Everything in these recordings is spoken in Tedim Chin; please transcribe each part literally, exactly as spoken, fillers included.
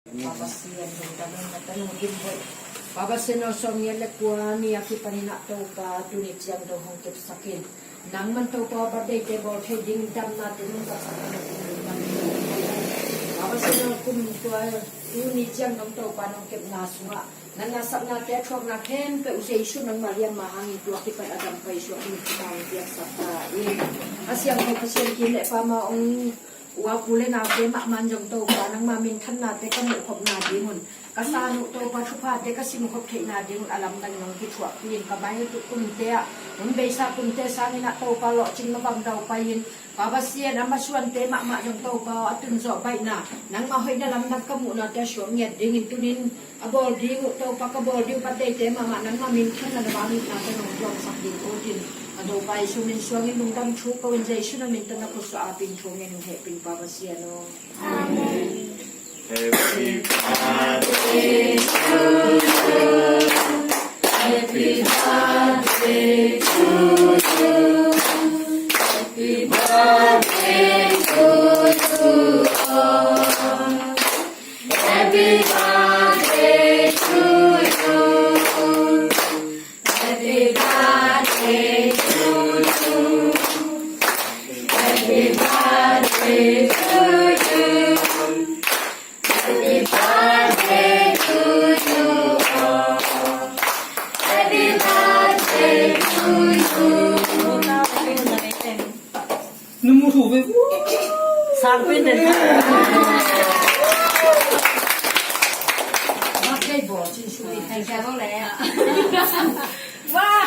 Pa Pasian, lungdam ung, na tanu himhoih. Pa Pasian aw, sawmngiat le kua ni a kipanin ah Topa, tuni ciang dong hong kepsak in. Nangman Topa aw, birthday-te bawl thei ding damnate nong kepsak in, Pa Pasian aw, kum tua tuni ciang dong Topa nong kepna sungah natna saknate a thuakna khempeuh Jesu nangmah liamma hangin tua kipan a dam paisuak ding thupha hong piaksak ta in. A siangtho Pasian ki le pa ma ong ua pu le naute mahmah zong Topa nangma minthannate ka muh khopna dingun, ka san uh Topa thuphate ka sim khop theihna dingun a lamdang nong kithuahpih in. Ka mai uh kumte ah hun beisa kumte sangin ah Topa lawhcing mavang dau pai-in, Pa Pasian a masuante mahmah zong Topa aw, a tunzawh baihna nangma hoihna lamdang ka muhnate a suak ngiat dingin tunin a bawl ding uh Topa, ka bawl ding uh birthday-te mahmah nangma minthanna na vangliatna ka nong tuamsak ding utin, a Topa Jesu min suangin lungdam thu ko in, Jesu na min tawh na khutsuah a pin thu ngen hong hehpih in, Pa Pasian aw. Amen. Happy birthday to you. Happy birthday to you. Happy birthday to you. Happy birthday to you. Happy birthday to you. Happy birthday to you. Happy birthday to you. Happy birthday to you. Nung mu thu ve. Sang pen den. Birthday bawl cin sui. Wah.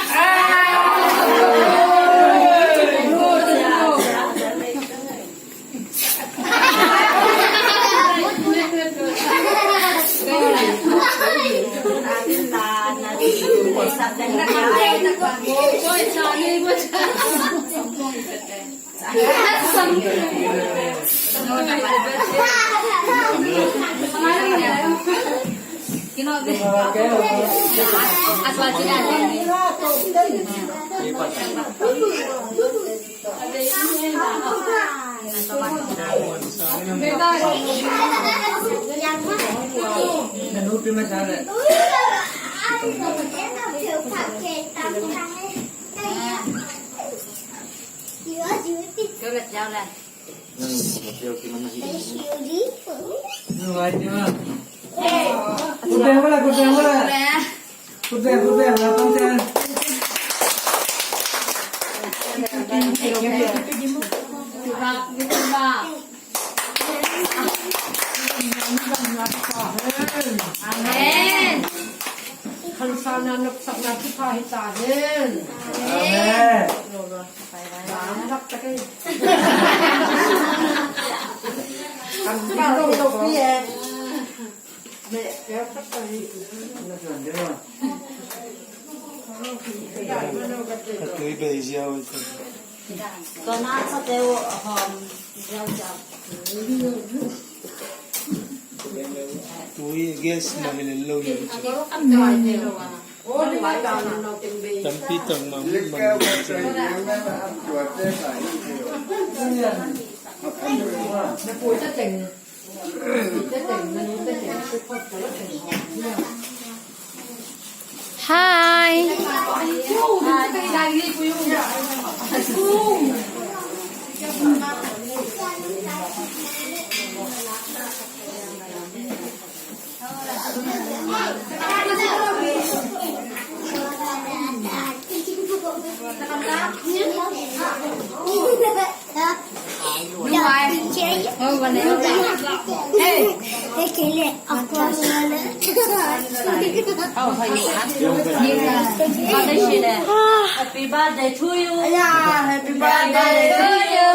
Amen. Khansalna nopsakna thupha hi ta hen. Amen. Amen. Ka tui bei ziau. Tui gas mah hi lel lo hi. Tampi tang mah mun man. Hi. Happy birthday to you. Happy birthday to you.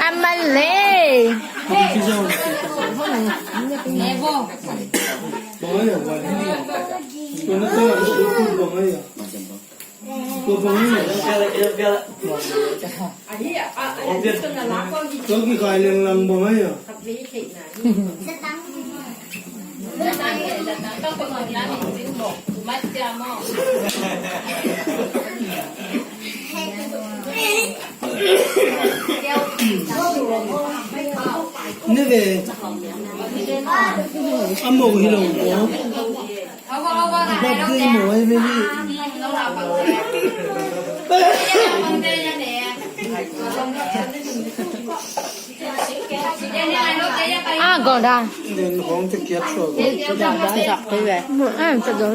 A malay. Tua bang hi. Tua kikhai lenglang bang hi a. Ne ve. A mo hi lo mo. Birthday mo ai ve hi. A go da. Den hong te kiat so. Mo ai ta do.